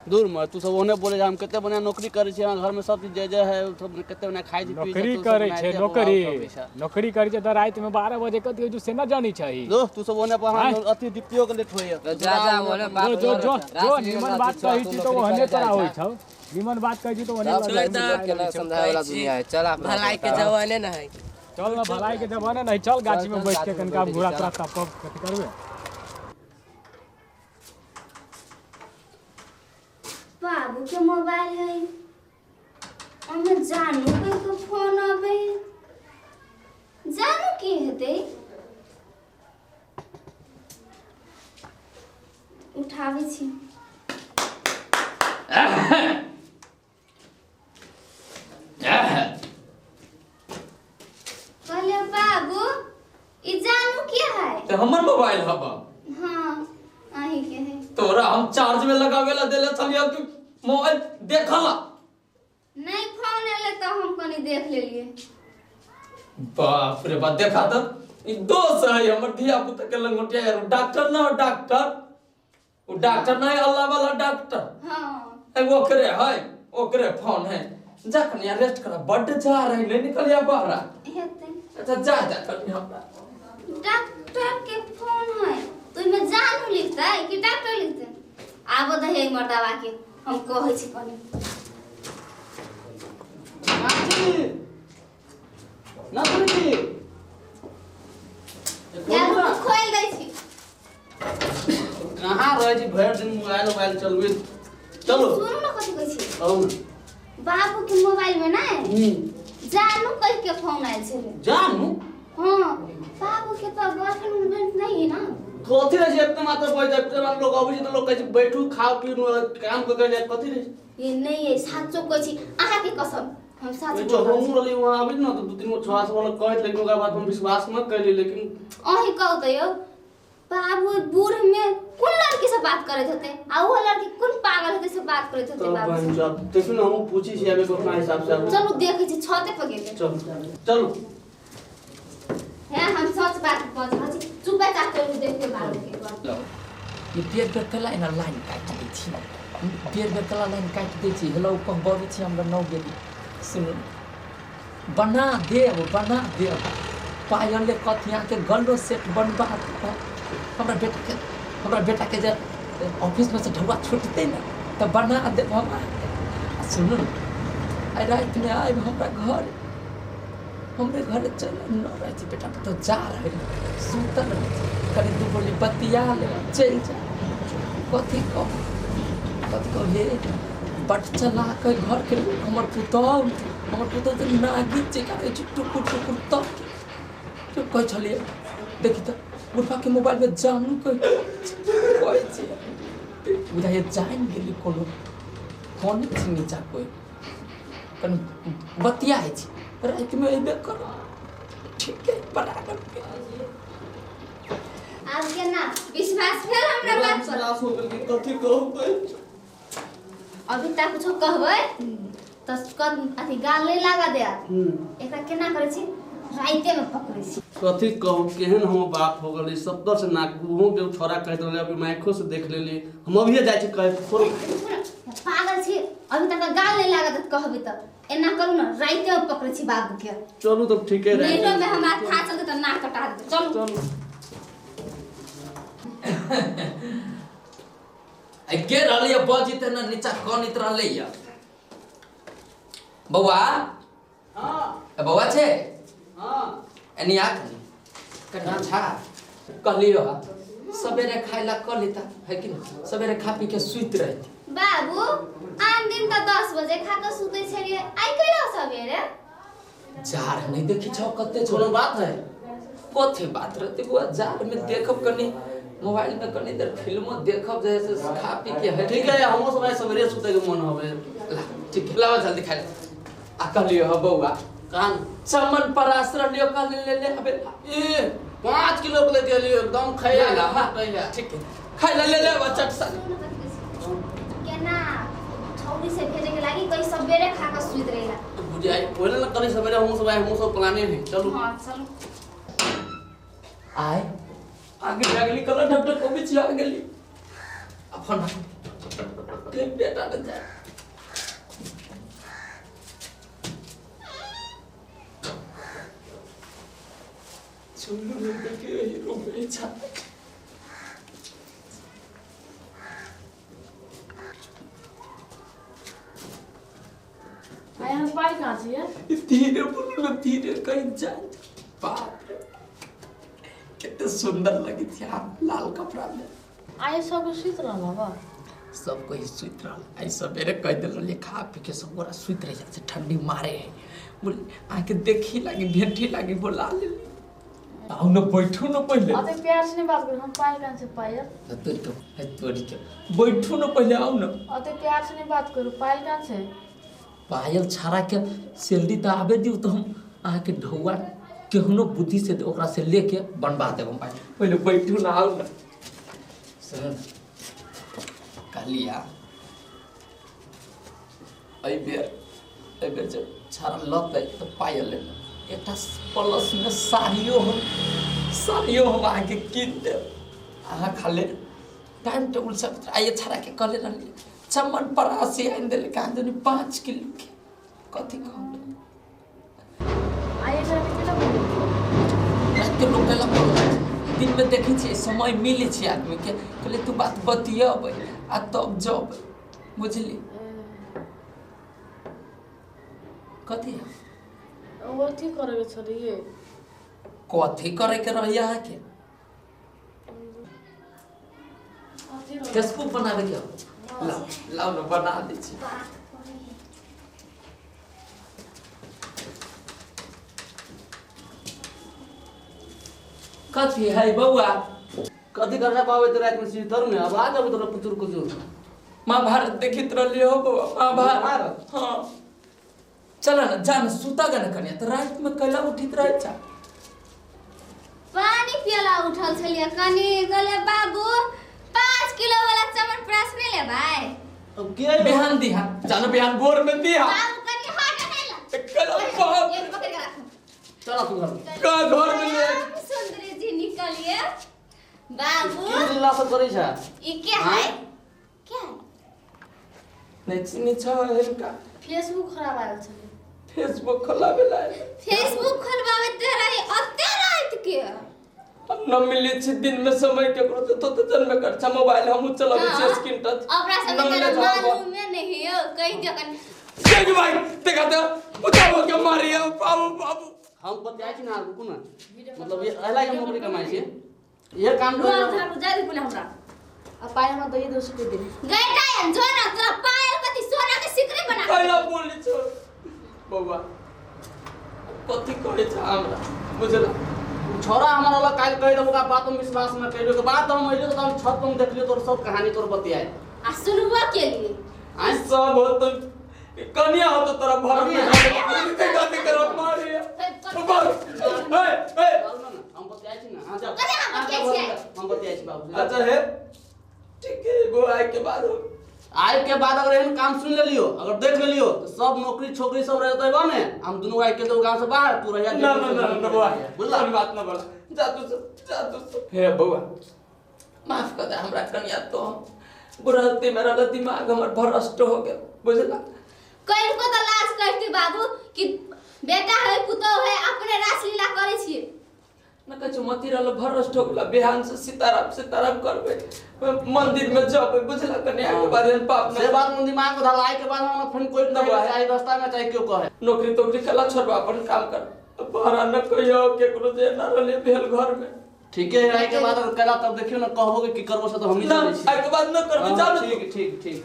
दूर में तू सब ओने बोले हम कते बढ़िया नौकरी करै छी, घर में सब चीज जे जे है सब कते बढ़िया खाइ छी। नौकरी करै छै, नौकरी नौकरी करै छै त रात में 12 बजे कथि होइ से न जानी चाही। दो तू सब ओने पर हम अथि डिप्टियो के लेट होइए। जा जा ओने बात जो जो जो निमन बात कहै छी त ओहने तोरा होइ छौ, निमन बात कहै छी त ओहने केना समझाय वाला दुनिया है। चल आप भलाई के जमाने न है, चल ना भलाई के जमाना नहीं, चल गाछी में बैठ के कनका घोड़ा तोरा तपब कथि करबे। बाबू के मोबाइल है, ओमे जानू के को फोन आवे, जानू के हेतै, उठाबै छी। कहले बाबू ई जानू के है? ते हमर मोबाइल हबा। हां आही के है। तोरा हम चार्ज में लगावेला देले छलियो कि मोबाइल देखला नहीं, फोन एले त हम कनी देख लेलिए। बाप रे बाप, देखा त ई दोस्त है हमर धिया पुता के लंगोटिया यार, डॉक्टर ना डॉक्टर, उ डॉक्टर नहीं अल्लाह वाला डॉक्टर। हां ए ओकरे है, ओकरे फोन है। जा कनी रेस्ट कर, बड जा रही नहीं निकलिया बाहर हेतै। अच्छा जा जा कनी हमरा डॉक्टर के फोन है तो इमे जानू लिखतै कि डॉक्टर लिखतै? आबो त हे मर्दावा के हम कहै छी कनी। ना सुनी यार खोल दै छी। कहां रहै छी भरि दिन मोबाइल मोबाइल चलबे। चलो सुनू न कथि कहै छी। कहू बाबू के मोबाइल में ना जानू कह के फोन आयल छलै। जानू? हां बाबू के तो गर्लफ्रेंड नहीं है ना। कथि रहे इतना मात्र बैठ जाते मान लोग अबै छै त लोग कहै छै बैठू खाओ पीऊ काम कर जाए, कथि रहे? ये नहीं है साचो कहै छी अहाँ के कसम हम साच जो हम रहली वहां आबै न त दू तीन गो छोरा सब वाला कहैत, लेकिन ओकरा बात हम विश्वास न कैली। लेकिन अहीं कहू त यौ बाबू बूढ़ में कोन लड़की से बात करैत होते आ वो लड़की कोन पागल होते से बात करैत होते बाबू। तब जब देखिन हम पूछी छी आबे अपना हिसाब से। चलू देखै छी छते पर गेलै। चलू चलू हैं हम सच बात बज रहल छी, चुपे चाप चलू देख के बाबू के। ई बेर बेर कला एना लाइन काटि दै छी, बेर बेर कला लाइन काटि दै छी। हेलो कहबी छी हमरा 9 बेरी सुनू बना देब बना देब पायल ले कथिया के गलो सेट बनबा। हमरा बेटा के, हमरा बेटा के जे ऑफिस में से ढौआ छूटते ना त बना देब हम। सुनू आइ राति में आयब हमरा घर, हमरे घर चल न रहे बेटा तो जा रहे सुतल रहे कनी दू गोली बतिया ले चल जा। कथी कहू कथी कहू हे बट चला के घर के लोग हमर पुतहु, हमर पुतहु तऽ नागिन जेकाँ रहै छै टुकुर टुकुर तक के कहै छलियै। देखी तऽ बुढ़बा के मोबाइल में जानू कहै छियै बुझाइए जानि गेली कोनो फोन छी नीचा कोइ कनी बतियाइ छी राति में अबे कर ठीक है बराबर। आज के ना विश्वास भेल हमरा बात पर? विश्वास हो गेल कि कथि कहू अभी तक कुछो कहबै त अथि गाल नहीं लगा दे। एकरा केना करै छी राइते में पकड़ै छी। कथि कहू केहन हम बाप हो गेली सब से नाक मुंह के छोरा कहत रहले अभी माइको से देख लेली। हम अभी जाइ छी कहे पागल छी अभी तक गाल नहीं लगा दे कहबै त एना करू ना राइते में पकड़ै छी बाबू के। चलू तब ठीके रहे नहीं में हमरा था चलते त नाक कटा दे। चलू चलू आई के रहलै बजित न नीचा कनित रहलै या बौआ। हां ए बौआ छे। हां एनी आ कनी छा कहलियो सबेरे खाइला क लेता है कि न, सबेरे खा पी के सुइत रहती। बाबू आन दिन त 10 बजे खा के सुतै छलियै आई कैला सबेरे? जार नहीं देखी छौ कते कोनो बात है? कथि बात रहते बुआ, जार में देखब कनी मोबाइल में कनी देर फिल्मो देखब जैसे खा पी के है। ठीक है हमो सब सबेरे सुतै के मन होबे। ला ठीक है लावा जल्दी खा ले। आ कहलियो ह बौआ कान चमन परास रहलियो कहले ले ले अबे ए 5 किलो के लेके लियो एकदम खैया ला। हां ठीक है खाइ ले ले ले चट सा। केना छौरी से भेजे के लागी कई सबेरे खा के सुत रहेला बुझाई बोले न करी सबेरे हम सब आए हम सब प्लाने है। चलू हां चलू। आए आगे जागली कलर ढक ढक को भी आ गेली। आ फोन कहीं बेटा न जाए। चलू ने देखियो ई रूम में छा आया हम पाई कहाँ छी धीरे बोलू ना धीरे कहीं जाए। बाप रे कितने सुंदर लगी थी आप लाल कपड़ा में। आया सब सुति रहल बाबा। सब कोई सुति रहल। आई सवेरे कह देल रहलियै खा पी के सब गोरा सुति रहि जाइ छै ठंडी मारे है। बोले आके देखी लागी भेटी लागी बोला लेली। आउ न बैठू न पहिले। अते प्यार से नहीं बात करू हम पायल कहाँ से पायल। तोरी के तोरी के बैठू न पहिले आउ न। अते प्यार से नहीं बात करू पायल कहाँ से। पायल छाड़ा के सैलरी तो आबे दियौ तो हम अहाँके ढौआ केहनो बुद्धि से ओकरा से लेके बनवा देब हम। पहिले बैठू न आउ न। सुन कहलिया एहि बेर जब छाड़ा लतै तऽ पायल लेबै एकटा प्लस में साड़ियो हम अहाँके कीन देब। अहाँ खाली टाइम टेबुल सब आइए छाड़ा के कहले रहलियै चमन परासी आनि देलकै कहाँ जानी 5 किलो के कथी कहू। रातिके लोक कैला दिन में देखै छियै समय मिलै छै आदमी के कहलियै तू बात बतियबै आ तब जब बुझली कथी कथी करे के छलियै। कथी करे के रही अहाँके फेसबुक बनाबे के लाओ लाओ न बना दै छी। कथी है बौआ कथी करना पावे तो रात में सीधर में अब आ जाबे तोरा कुचुर कुचुर। महाभारत देखित रहलियै हो बौआ महाभारत। हाँ चल न जा न सुता गा न कनिया त रात में कैला उठित रहे चा। पानी पियला उठल छलियै कनी कहलियै बाबू 5 किलो वाला चमनप्राश नहीं लेबै। अब के बिहान दिहा जानो बिहान भोर में दिहा बाबू कनी हट नहीं ला कैला बाप ये पकड़ के राखो चल तू घर का घर में ले सुंदरी जी निकलिए बाबू की लीला सब करै छ ई के है के है नै चिनी छ हिनका। फेसबुक खराब आयल छलै फेसबुक खोलाबे ला फेसबुक खोलबावे ते रही अते रात के हम न मिले छी दिन में समय केकरो तो तो जन्मे कर छ मोबाइल हमहु चलाबै छी स्क्रीन टच अपना सब तेरा मालूम में नहीं हो कहि दियो कन देख भाई देखा त उठाओ के मारिया बाबू बाबू। हम बतियाइ छी ना रुकू ना मतलब ये अहला के नौकरी कमाइ छी ये काम कर जाय दे हमरा आ पायल हमरा दही दो सौ दे गए टाइम जो ना तोरा पायल कथी सोना के सिकरी बना कैला बोली छो बौआ कथी कहै छ हमरा बुझला छोरा हमारा वाला काल कहि देबो का बात हम विश्वास न कइलो के बात हम अइलो त हम छत पर देखलियो तोर सब कहानी तोर बतियाए आ सुनबो के लिए आ सब हो त कनिया हो त तोरा भर में कथी करो मारिया ए ए हम बतियाइ छी ना। हां जा हम बतियाइ छी बाबू। अच्छा है ठीक है वो आए के बाद आए के बाद अगर एहन काम सुन लेलियो अगर देख लेलियो तो सब नौकरी छोकरी सब रहतै बा ने हम दुनू आइ के तो गांव से बाहर तू रहिया। ना ना ना ना बौआ बुझला बात ना बोला जा तू सब हे बौआ माफ कर दे हमरा कनिया तो बुढ़ाती मेरा दिमाग हमर भ्रष्ट हो गेल बुझला। कहि को त लाज करती बाबू कि बेटा है पुतोह है अपने रासलीला करै छियै न कहै मती रहल भ्रष्ट हो गेल बिहान से सीताराम सीताराम करबै मंदिर में जबै बुझला कनिया के बाद एहन पाप से बात मन दिमाग में धल आए के बाद हम फिर कोई न चाहे रास्ता में चाहे क्यों कहे नौकरी तोकरी कला छोड़बा अपन काम कर बहरा न कहियो केकरो जे न रहले भेल घर में ठीक है आए के बाद कला तब देखियो न कहबो कि की करबो से तो हम ही ना आए के बाद न करबो जानो ठीक ठीक ठीक।